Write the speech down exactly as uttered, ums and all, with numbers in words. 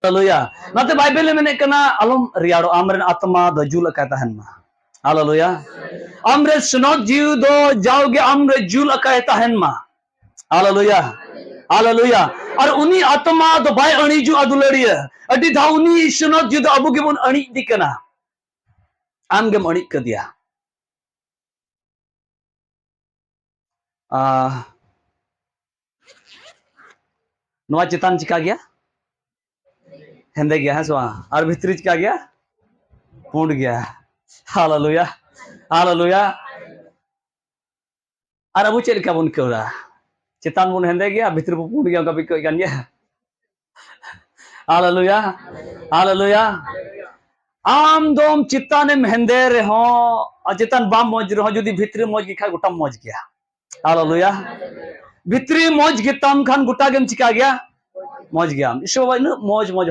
ᱦᱟᱞᱮᱞᱩᱭᱟ᱾ ᱚᱱᱟᱛᱮ ᱵᱟᱭᱵᱮᱞ ᱮ ᱢᱮᱱᱮᱫ ᱠᱟᱱᱟ, ᱟᱞᱚᱢ ᱨᱮᱭᱟᱲᱚᱜ, ᱟᱢᱨᱮᱱ ᱟᱛᱢᱟ ᱫᱚ ᱡᱩᱞ ᱟᱠᱟᱭ ᱛᱟᱦᱮᱱ ᱢᱟ᱾ ᱦᱟᱞᱮᱞᱩᱭᱟ᱾ ᱟᱢᱨᱮ ᱥᱤᱱᱚᱛ ᱡᱤᱣᱤ ᱫᱚ ᱡᱟᱣᱜᱮ ᱟᱢᱨᱮ ᱡᱩᱞ ᱟᱠᱟᱭ ᱛᱟᱦᱮᱱ ᱢᱟ᱾ ᱦᱟᱞᱮᱞᱩᱭᱟ᱾ ᱦᱟᱞᱮᱞᱩᱭᱟ᱾ ᱟᱨ ᱩᱱᱤ ᱟᱛᱢᱟ ᱫᱚ ᱵᱟᱭ ᱟᱹᱬᱤᱡᱚᱜᱼᱟ, ᱫᱩᱞᱟᱹᱲᱤᱭᱟᱹ᱾ ᱟᱹᱰᱤ ᱫᱷᱟᱣ ᱩᱱᱤ ᱥᱤᱱᱚᱛ ᱡᱤᱣᱤ ᱫᱚ ᱟᱵᱚ ᱜᱮᱵᱚᱱ ᱟᱹᱬᱤᱡ ᱤᱫᱤ ᱠᱟᱱᱟ᱾ ᱟᱢ ᱜᱮᱢ ᱟᱹᱬᱤᱡ ᱠᱟᱫᱮᱭᱟ᱾ ᱟ, ᱱᱚᱣᱟ ᱪᱮᱛᱟᱱ ᱪᱤᱠᱟ ᱜᱮᱭᱟ? ᱦᱮᱸᱫᱮ ᱜᱮᱭᱟ, ᱦᱮᱸ ᱥᱮ ᱵᱟᱝ? ᱟᱨ ᱵᱷᱤᱛᱨᱤ ᱪᱤᱠᱟ ᱜᱮᱭᱟ? ᱯᱩᱸᱰ ᱜᱮᱭᱟ᱾ ᱦᱟᱞᱮᱞᱩᱭᱟ᱾ ᱦᱟᱞᱮᱞᱩᱭᱟ᱾ ᱟᱨ ᱟᱵᱚ ᱪᱮᱫ ᱞᱮᱠᱟ ᱵᱚᱱ ᱟᱹᱭᱠᱟᱹᱣ ᱮᱫᱟ? ᱪᱮᱛᱟᱱ ᱵᱚᱱ ᱦᱮᱸᱫᱮ ᱜᱮᱭᱟ, ᱵᱷᱤᱛᱨᱤ ᱵᱚᱱ ᱯᱩᱸᱰ ᱜᱮᱭᱟ, ᱚᱱᱠᱟ ᱯᱮ ᱟᱹᱭᱠᱟᱹᱣᱮᱫ ᱠᱟᱱ ᱜᱮᱭᱟ? ᱦᱟᱞᱮᱞᱩᱭᱟ᱾ ᱦᱟᱞᱮᱞᱩᱭᱟ᱾ ᱟᱢ ᱫᱚᱢ ᱪᱮᱛᱟᱱᱮᱢ ᱦᱮᱸᱫᱮ ᱨᱮᱦᱚᱸ, ᱟᱨ ᱪᱮᱛᱟᱱ ᱵᱟᱢ ᱢᱚᱡᱽ ᱨᱮᱦᱚᱸ, ᱡᱩᱫᱤ ᱵᱷᱤᱛᱨᱤ ᱢᱚᱡᱽ ᱜᱮ ᱠᱷᱟᱡ, ᱜᱚᱴᱟᱢ ᱢᱚᱡᱽ ᱜᱮᱭᱟ᱾ ᱦᱟᱞᱮᱞᱩᱭᱟ᱾ ᱵᱷᱤᱛᱨᱤ ᱢᱚᱡᱽ ᱜᱮᱛᱟᱢ ᱠᱷᱟᱱ ᱜᱚᱴᱟ ᱜᱮᱢ ᱪᱤᱠᱟ ᱜᱮᱭᱟ? ᱢᱚᱡᱽ ᱜᱮᱭᱟᱢ᱾ ᱤᱥᱚᱨ ᱵᱟᱵᱟ ᱤᱱᱟᱹᱜ ᱢᱚᱡᱽ ᱢᱚᱡᱽ